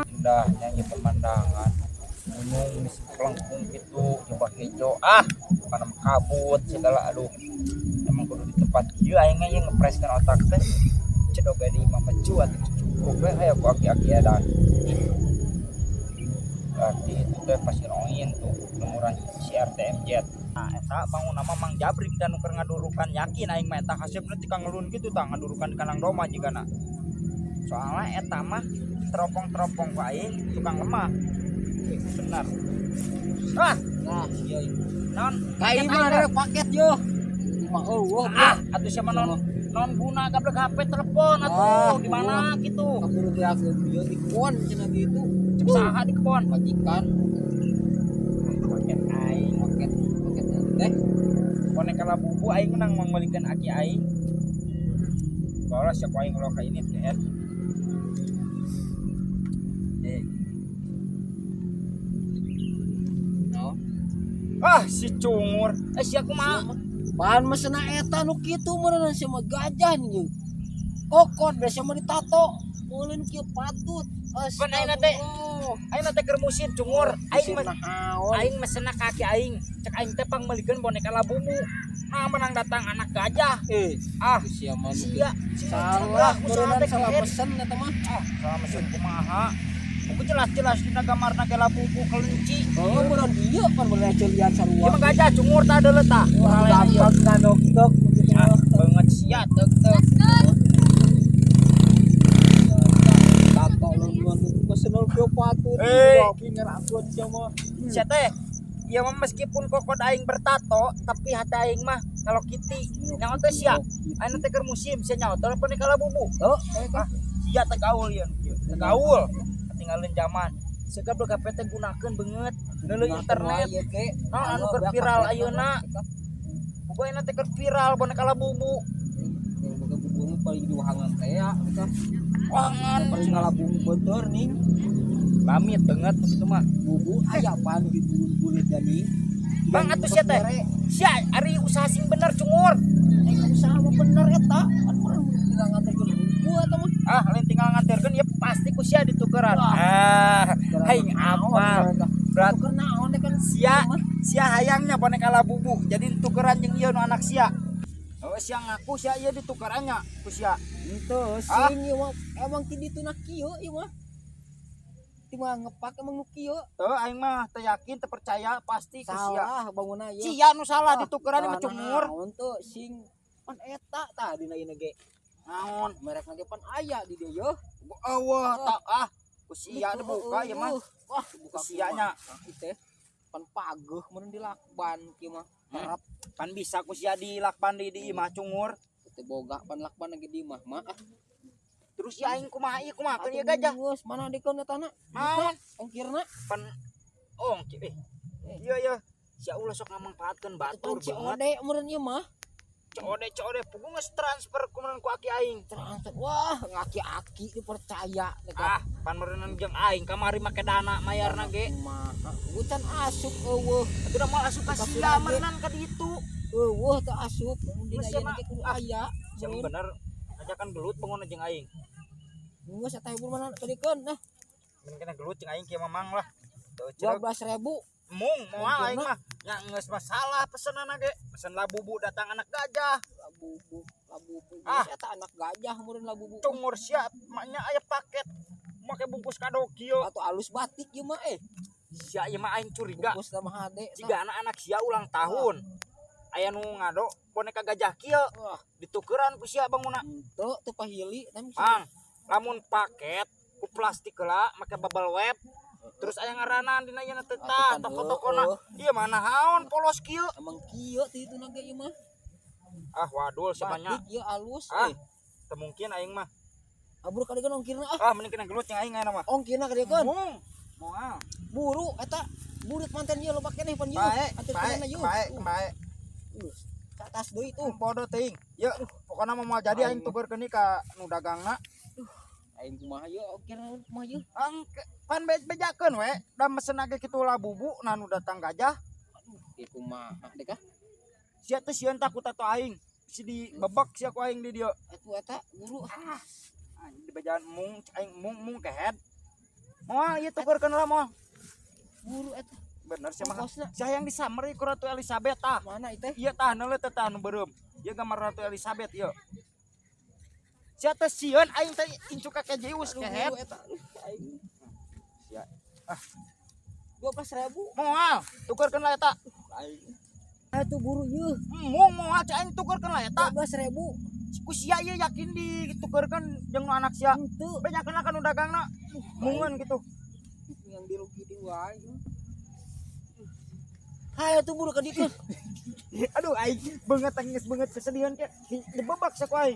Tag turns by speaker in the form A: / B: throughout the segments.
A: Indahnya ieu pemandangan. Gunung geus pelengkung kitu, coba hejo, ah, kana kabut segala, aduh. Emang kudu di tempat kieu aing ieu ngepreskeun otak teh. Cedok di imah mah cuat geus cukup we aya ku aki-aki edan. Berarti itu teh Pasir Oin tuh, lemuran si RTMZ. Nah, eta bangun nama Mang Jabrik dan nu keur ngadurukan, yakin aing mah eta haseup teh tika ngelun kitu tah, ngadurukan di kandang domba jigana. Soalnya eta mah teropong-teropong ku aing tukang lemah. Benar. Ah,
B: Nah, iya.
A: Non
B: Ka imah ada paket yo. Imah eueuh.
A: Ah, atuh siapa non non guna gablek HP telepon atuh
B: Ah,
A: di mana gitu.
B: Kaburu beak ieu di kebon cenah gitu.
A: Cek saha di kebon?
B: Majikan.
A: Paket aing,
B: paket paket teh.
A: Boneka labubu aing menang mangmalikeun aki aing. Bawa siapa aing ulah ka ini teh. Eh,
B: No.
A: Ah, si cungur. Eh, si aku mah.
B: Bahan mesena eta nu kitu meureun sia mah gajah nih. Kokot da sia mah ditato. Meuleun kieu patut.
A: Pan ayeuna teh ayeuna teh keur musim cungur. Aing mah
B: naon?
A: Aing mesena ka aki aing. Cek aing teh pangmeulikeun boneka labubu. Nah, menang datang anak gajah.
B: Eh,
A: Ah,
B: sia mah nu
A: sia
B: salah
A: usaha
B: meureun
A: teh
B: salah
A: kehed.
B: Pesen eta mah.
A: Ah, salah mesin kumaha? Buku jelas-jelas dina gambarna ge labubu kelinci.
B: Oh, meureun ieu pan meureun ceulian
A: Ieu
B: sarua.
A: mah gajah cungur tah deuleu tah.
B: Wah,
A: Urang ieu.
B: gampang ngadok tok gitu.
A: Ah, banget sia teuk teuk.
B: Tato lu pesen kieu patut.
A: Eh.
B: Babi ngerakut sia mah.
A: Sia teh ieu mah meskipun kokod aing bertato, tapi hati aing mah kalau Kitty. Nyaho teh sia. Ayeuna teh keur musim sia nyaho teh boneka labubu.
B: Oh,
A: Ah, sia teh gaul ieu. Teh gaul. Ketinggalan zaman. Sia gablek HP teh gunakeun beungeut. Neuleuh internet.
B: Ieu ge.
A: Nah, anu keur viral ayeuna. Pokoknya teh keur viral boneka labubu.
B: Boga bubuna paling diwahangan teh ya eta.
A: Wangan
B: Paling ngalabung beuteur ning.
A: Pamit banget itu mah.
B: Bubu aya pan di bulut-bulut gani.
A: Bang atuh sia teh. Sia ari usaha sing bener cungur.
B: Eh, usaha mah bener eta. Kan meureun tinggal nganterkeun bubu eta mah.
A: Ah, lain tinggal nganterkeun ya pasti ku sia ditukeran. Ah, aing apal. Berat
B: Tuker naon teh kan
A: sia sia hayangnya boneka labubu. Jadi ditukeran jeung ieu nu anak sia. Oh, sia ngaku sia ieu ditukerannya ku sia.
B: Henteu
A: Ah.
B: sing ieu mah emang ti ditu na kieu ieu mah. Ti mah ngepak emang nu kieu.
A: Teu aing mah teu yakin teu percaya pasti ku sia.
B: Salah bangunna ieu.
A: Sia nu salah ditukeran mah cungur.
B: Naon teu sing pan eta tah dina ieu ge.
A: Naon?
B: Merekna ge pan aya di dieu yeuh.
A: Eueuh tak ah. Ku sia dibuka ieu mah.
B: Wah, buka
A: Ku sianya.
B: Teh pan pageuh meureun dilakban kieu mah. Kerap
A: Pan bisa ku sia dilakban di imah cungur.
B: Teu boga pan lakban ge di imah mah. Ah,
A: Terus ya aing kumaha ieu kumaha ieu gajah.
B: Geus mana dikeun eta na?
A: Naon?
B: Ongkirna.
A: Pan oh eh. Iya iya. Sia ulah sok ngamangpaatkeun batur
B: Pan
A: banget.
B: COD meureun ieu mah.
A: COD COD pugu geus transfer kumaha ku aki aing.
B: Transfer. Wah, ngaki-aki dipercaya teh.
A: Ah, pan meureunnan jeung aing kamari make dana mayarna ge.
B: Kumaha? Can asup eueuh.
A: Atuh da moal asup ka sia meureunnan ka ditu.
B: Eueuh teu asup. Dina
A: Geus
B: ieu
A: mah,
B: ge kudu
A: ah.
B: aya.
A: Sia bener ajakan gelut bangun jeung aing.
B: Geus eta hibur mana kadikeun nah.
A: Mun kena gelut jeung aing kieu mamang lah. Teu cereg.
B: 12.000.
A: Mung moal aing mah. Nya geus masalah pesenanna ge. Pesen labubu datang anak gajah.
B: Labubu, labubu.
A: Ah.
B: Geus eta anak gajah meureun labubu.
A: Cungur sia maknya aya paket. Make bungkus kado kieu.
B: Atau alus batik ieu mah eh.
A: Sia ieu mah aing curiga.
B: Bungkus sama hade.
A: Jika anak-anak sia ulang tahun. Aya nu ngado boneka gajah kieu
B: Wah,
A: ditukeran ku sia bangunna.
B: henteu teu pahili tapi
A: Mang, lamun paket ku plastik heula make bubble wrap. Terus aya ngaranan dina ieu teh tah
B: Atuh pan,
A: toko-tokona.
B: heueuh.
A: Ieu mah naon polos kieu.
B: Emang kieu ti itu ge ieu mah.
A: Ah wadul sebanyak.
B: Batik ieu alus
A: Ah,
B: eh.
A: teu mungkin aing mah.
B: Abur kadiekeun ongkirna ah.
A: Ah mending kena gelut jeung aing ayeuna mah.
B: Ongkirna kadiekeun.
A: Mung. Moal.
B: Buru eta burit manten ieu loba keneh pan ieu.
A: Bae,
B: Atur
A: bae,
B: keneh ieu.
A: bae, bae.
B: Ka atas deui tuh.
A: Bodoh teuing. Yeuh, pokona mah moal jadi aing tukeurkeun ka nu dagangna.
B: Aing kumaha ieu ongkirna kumaha ieu?
A: Angke pan bejakeun we, da mesen ge kitu labubu nah nu datang gajah.
B: Ieu kumaha deh kah?
A: Sia teh sieun tah ku tato aing. Si dibebek sia ku aing di dieu.
B: Atuh eta buru.
A: Ah, anjing dibejaan mung cek aing mung mung kehed. Moal ieu tukerkeun lah moal.
B: Buru eta.
A: Bener sia mah.
B: Ongkosna.
A: Sia yang disameri ku Ratu Elizabeth tah.
B: Mana itu?
A: Iya tah neuleuh teh tah nu beureum. Ieu gambar Ratu Elizabeth ieu. Sia teh sieun aing teh incu ka Zeus
B: Aduh,
A: kehed.
B: buru eta. Aduh, aing.
A: Sia.
B: 12.000.
A: Moal, tukerkeun lah eta.
B: Aing. Atuh buru ieu.
A: Mung moal cek aing tukerkeun lah eta.
B: 12.000.
A: Ku sia ieu yakin ditukerkeun jeung nu anak sia.
B: Henteu.
A: Bejakeun kan nu dagangna. Mungeun gitu.
B: Yang dirugi di wae. Hayo tuh buru ka dieu.
A: Aduh aing beungeut geus beungeut kesedihan ke dibebak sia ku aing.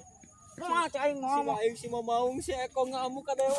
A: Moal cek aing
B: Si
A: moal.
B: aing si Mamaung si Eko ngamuk ka dewa.